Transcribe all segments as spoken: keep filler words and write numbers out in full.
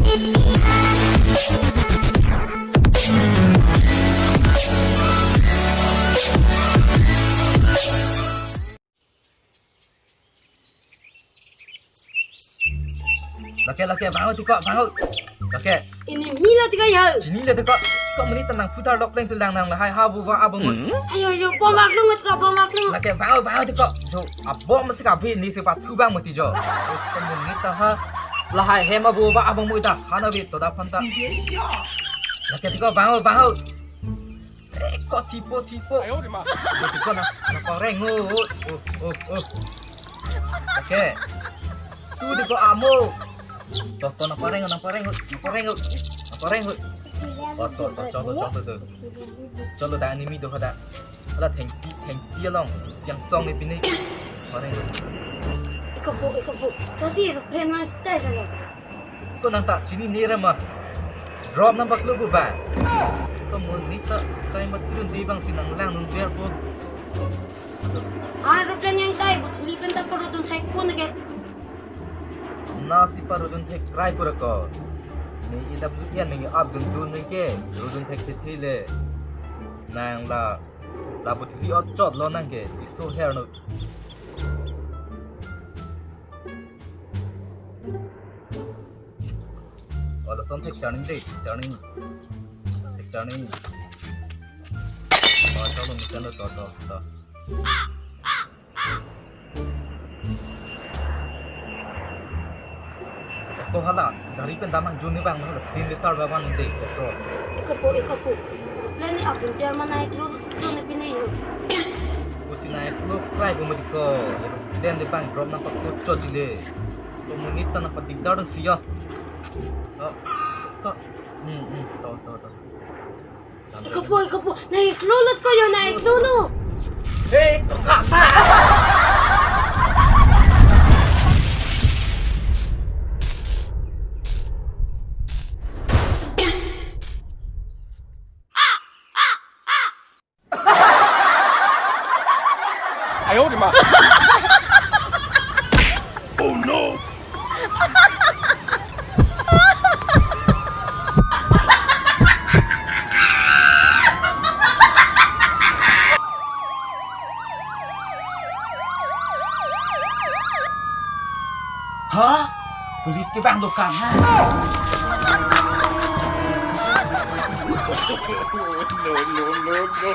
Lake, lake, bang ho, tiko, bang ho. Lake. Ini mila tiko ya. Chinilo tiko. Kok monit ta nangphutar lok pleng pilang nang lahai ha bu va abang mut. Ayo, ayo, bom aklung ngut ko, bom aklung. Lake, bang ho, bang ho, tiko. Jo, abom masih kabi ni si pathu bang mut jo. Kok monit ta ha. Lahai hem abu va abang mut ta. Hana bi to da phan ta. Lake, tiko, bang ho, bang ho. Eh, kok tipo, tipo. Ayo, di ma. Kok tipo na, na koreng, oh, oh, oh, oh, oh. Oke. Tu di kok amo. To, to, na koreng, na koreng, na koreng, na koreng. Oh, to, to, cholo, cholo, to. Cholo, da, animi do, da. Ada thengpi, thengpi along, yang song ni pini. Koreng. Iko po, iko po. Tosi, friend man, tai, tai. Ko nang ta chinine ra ma. Drop nang paklo bu ba. Ko monit ta kai mat dun di bang si nanglang nung der ko. Ah, rotan yang tai, but huli pen ta parudun thek pun ke. Na si parudun thek try pura ko. Ni idap dun yan ni up dun dun ni ke. Rudun thek thek thile. Nang la, la but huli ot chot lo nang ke. Ti so her no. Oh, lason thek sarning dei, thek sarning. Thek sarning. Oh, chalo, misan lo, to, to, to. Ko hala, gari pen damang juni bang, hala, tin liter ba bang dei, petrol. Iko po, iko po. Plan ni abun tiar mana iklo, iklo ni pini yo. Ko si na iklo, try ko mati ko. Plan de bang, drop nang paklo chot jile. To monit ta nang patik dar dong siya. To, to. Hmm, hmm, to, to, to. Iko po, iko po. Na iklo lot ko yo, na iklo lo. Hey, to kata. Ayo, di ma. Oh no. Ha? Police ke bang dokan ha? No, no, no, no.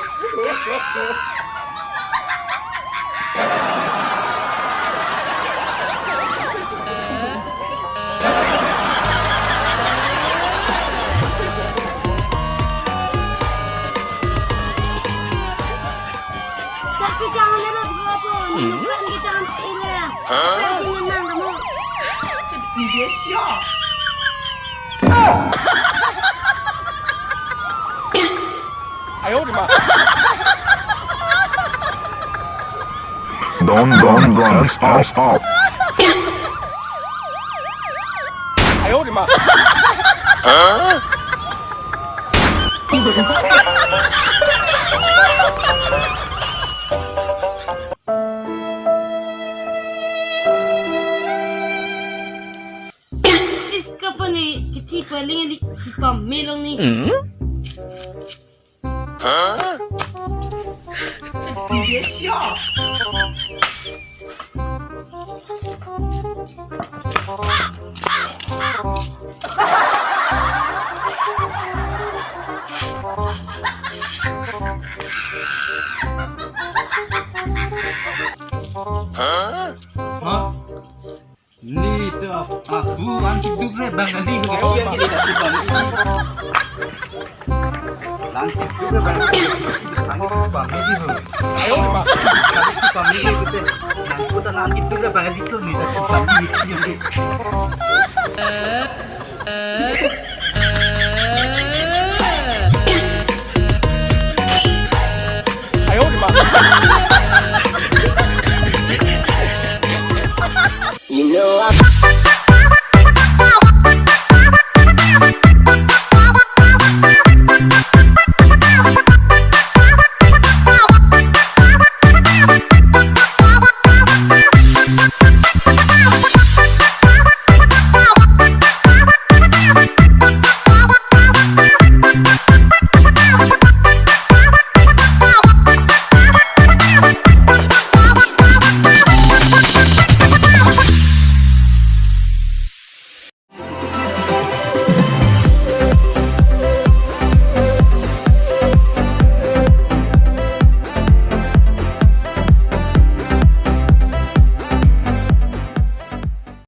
Tapi jangan lewat gua tuh. Ini bukan di jalan ini. Hah? Jangan nang kamu. Dia siap. Ayo, di ma. Don, don, don, stop, stop. Ayo, di ma. Hah? Iska pani kithi paling ni kipa melong ni. Hmm? Hah? Dia siap. Hah? Hah? Ni to, aku ang kiduk re bang kali ko. Ayo, yang kini tak suka ni. Ang kiduk re bang kali. Ang kiduk bang kali ho. Ayo, Pak. Ang kiduk bang kali ko te. Ang kiduk re bang kali ko ni tak suka ni.